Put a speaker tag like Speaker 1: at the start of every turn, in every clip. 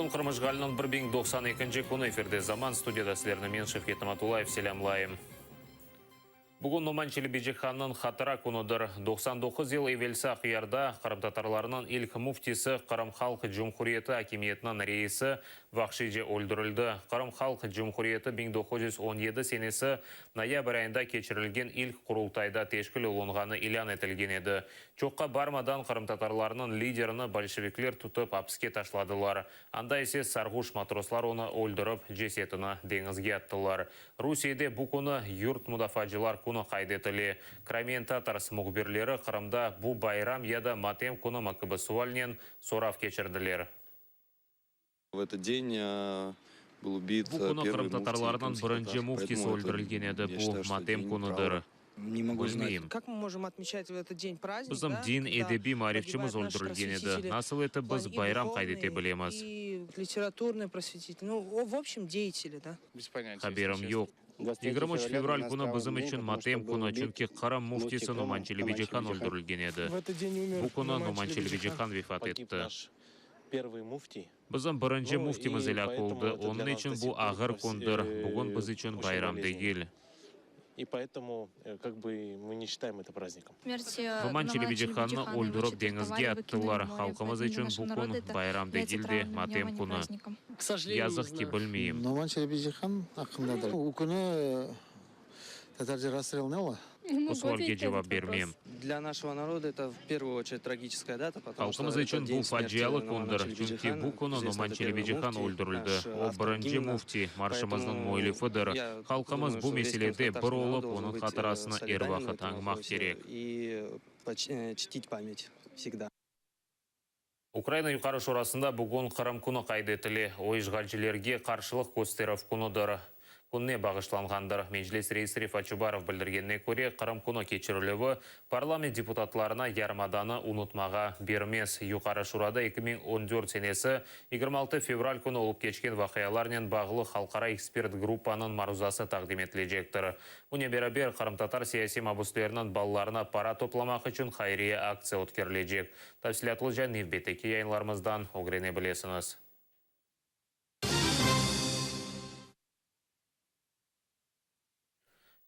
Speaker 1: Bugün Qırım işğaliniñ 1092-nci künü efirde Zaman, studiyada sizlerni men, Şevket Namatullayev, selâmlayım. Bugün Noman Çelebicihannıñ hatıra künüdir. 99 yıl evelsi Aqyarda qırımtatarlarnıñ ilk müftisi, Qırım Halq Cumhuriyeti akimiyetiniñ reisi vahşiyce öldürildi. Qırım Halq Cumhuriyeti 1917 senesi noyabr ayında keçirilgen ilk Qurultayda teşkil olunğanı ilân etilgen edi. Çoqqa barmadan qırımtatarlarnıñ liderini bolşevikler tutıp apiske taşladılar. Anda ise sarğuş matroslar onı öldürip, cesetini deñizge attılar. Rusiyede bu künü Yurt mudafaacılar künü qayd etile. Crimean Tatars mühbirleri Qırımda bu bayram ya da matem künümi kibi sualnen sorav keçirdiler.
Speaker 2: Bu
Speaker 1: künü qırımtatarlarnıñ birinci müftisi öldürilgen edi, bu matem künüdir. Bilmeyim. Bizim din, edebiy maarifçimiz öldürilgen edi, nasıl etip biz bayram qayd ete bilemiz? Haberim yoq. 23 fevral künü bizim içün matem künü, çünki Qırım müftisi Noman Çelebicihan öldürilgen edi. Bu künü Noman Çelebicihan vefat etti. Bizim birinci müftimiz elâk oldı, onıñ içün bu ağır kündir, bugün biz içün bayram degil. Noman Çelebicihannı öldürip deñizge attılar, halqımız içün bu kün bayram degil de, matem künü. Yazıq ki, bilmeyim.
Speaker 3: Noman Çelebicihan aqqındadır. O künü tatarca rastrel ne ola?
Speaker 1: Bu sualge cevap bermem. Halqımız içün bu facialı kündir, çünki bu künü Noman Çelebicihan öldürildi. O, birinci müfti, marşımıznıñ müellifidir. Halqımız bu meselede bir olıp, onıñ hatırasını er vaqıt añmaq kerek. Ukraina Yuqarı Şurasında bugün Qırım künü qayd etile. O, işğalcilerge qarşılıq kösterüv künüdir. Kününe bağışlanğandır. Meclis reisi Refat Çubarov bildirgenine köre, Qırım künü keçirilüvi parlament deputatlarına yarımadanı unutmağa bermez. Yuqarı Şurada 2014 senesi 26 fevral künü olıp keçken vaqialarnen bağlı halqara ekspert gruppanıñ maruzası taqdim etilecektir. Bunen beraber, qırımtatar siyasiy mabüsleriniñ balalarına para toplamaq içün hayriye aktsiya ötkerilecek. Tafsilâtlıca nevbetteki yayınlarımızdan ögrene bilesiñiz.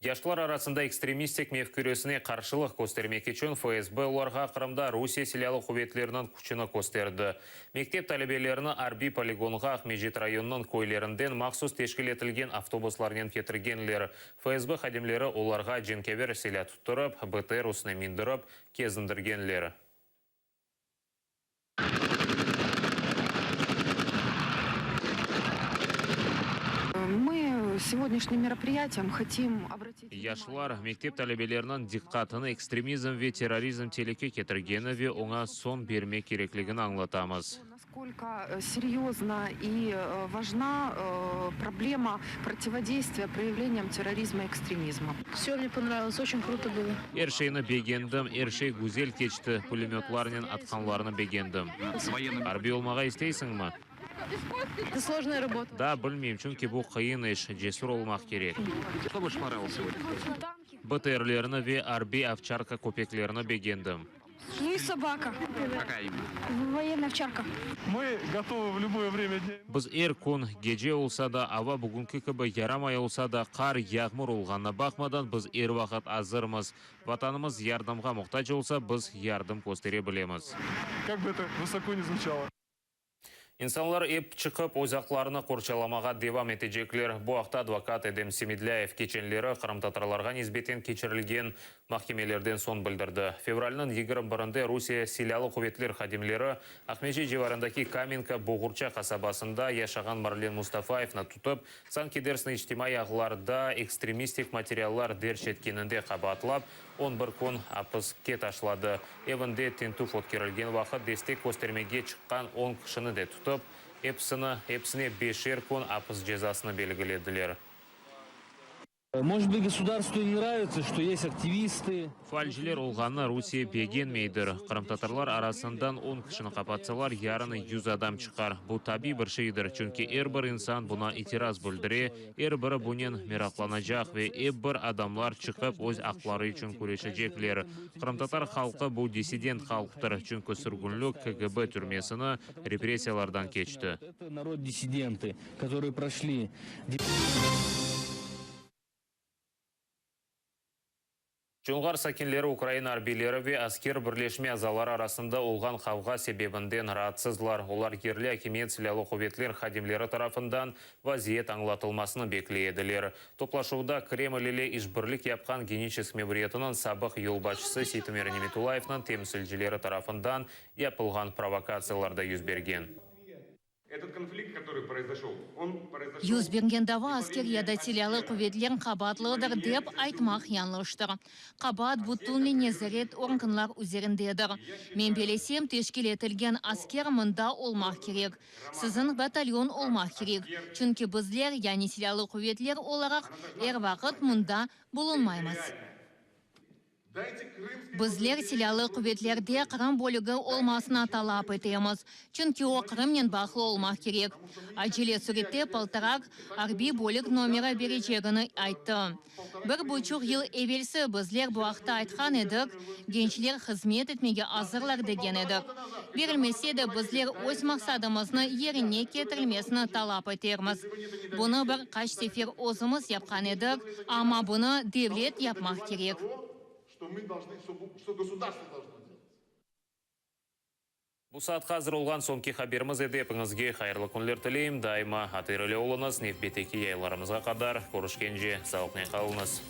Speaker 1: Yaşlar arasında ekstremistik mefküresine qarşılıq köstermek içün FSB olarğa Qırımda Rusiye Silâlı quvetleriniñ küçüni kösterdi. Mektep talebelerini arbiy poligonğa Aqmescit rayonınıñ köylerinden mahsus teşkil etilgen avtobuslarnen ketirgenler. FSB hadimleri olarğa cenkâver silâ tuttırıp, BTR üstüne mindirip, kezindirgenler. Yaşlar, mektep talebeleriniñ diqqatını ekstremizm ve terrorizm telüke ketirgeni ve oña soñ bermek kerekligini añlatamız. Er şeyni begendim, er şey güzel keçti, pulemötlarnen atqanlarını begendim. Arbiy olmağa isteysiñmi? Daa bilmeyim, çünki bu qıyın iş, cesür olmaq kerek. BTRlerni ve arbiy ovçarka köpeklerini begendim. Biz er kün, gece olsa da, ava bugünki kibi yaramay olsa da, qar, yağmur olğanına baqmadan, biz er vaqıt azırmız. Vatanımız yardımğa muhtac olsa, biz yardım köstere bilemiz. İnsanlar ep çıqıp, öz aqlarını qorçalamağa devam etecekler. Bu aqta advokat Edem Semedlâyev keçenleri qırımtatarlarğa nisbeten keçirilgen mahkemelerden soñ bildirdi. Fevralniñ 21-nde Rusiye Silâlı quvetler hadimleri Aqmescit civarındaki Kamenka Boğurça qasabasında yaşağan Marlen Mustafayevni tutıp, sanki dersin içtimaiy ağlarda ekstremistik materiallar derc etkeninde qabaatlap, 11 kün apiske taşladı. Evinde tintüv ötkerilgen vaqıt destek köstermege çıqqan on kişini de tutıp, episini episine beşer kün apis cezasını belgilediler.
Speaker 4: Может быть, государству не нравится, что есть активисты.
Speaker 1: Faalciler olğanını Rusiye begenmeydir. Qırımtatarlar arasından on kişini qapatsalar, yarın 100 adam çıqar. Bu tabiiy bir şeydir, çünki er bir insan buña itiraz bildire, er biri bunen meraqlanacaq ve ep bir adamlar çıqıp öz aqları içün küreşecekler. Qırımtatar halqı bu dissident halqtır, çünki sürgünlik, KGB türmesini, repressiyalardan keçti.
Speaker 4: Это народ-диссиденты, которые прошли.
Speaker 1: Çonğar sakinleri Ukraina arbiyleri ve Asker birleşme azaları arasında olğan qavğa sebebinden raatsızlar. Olar yerli akimiyet silâlı quvetler hadimleri tarafından vaziyet añlatılmasını bekley ediler. Toplaşuvda Kreml ile işbirlik yapqan Geniçesk memuriyetiniñ sabıq yolbaşçısı Seytumer Nimetullayevniñ temsilcileri tarafından yapılğan provokatsiyalar da yüz bergen.
Speaker 5: Yüz bergen dava asker ya da silâlı quvetler qabaatlıdır dep aytmaq yañlıştır. Qabaat bütünley nezaret organlar üzerindedir. Men bellesem, teşkil etilgen asker mında olmaq kerek. Siziñ batalyon olmaq kerek, çünki bizler, yani silâlı quvetler olaraq, er vaqıt mında bulunmaymız. Bizler Silâlı quvetlerde Qırım bölügi olmasını talap etemiz, çünki o Qırımnen bağlı olmaq kerek. Acele sürette Poltorak arbiy bölük nomeri berecegini ayttı. Bir buçuq yıl evelsi bizler bu aqta aytqan edik, gençler hızmet etmege azırlar degen edik. Berilmese de, bizler öz maqsadımıznı yerine ketirilmesini talap etermiz. Bunı bir qaç sefer özümiz yapqan edik, amma bunı devlet yapmaq kerek.
Speaker 1: Bu saatqa azır olğan soñki haberimiz edi. Epiñizge hayırlı künler tileyim. Daima hatireli oluñız. Nevbetteki yayınlarımızğa qadar körüşkence, sağlıqnen qalıñız.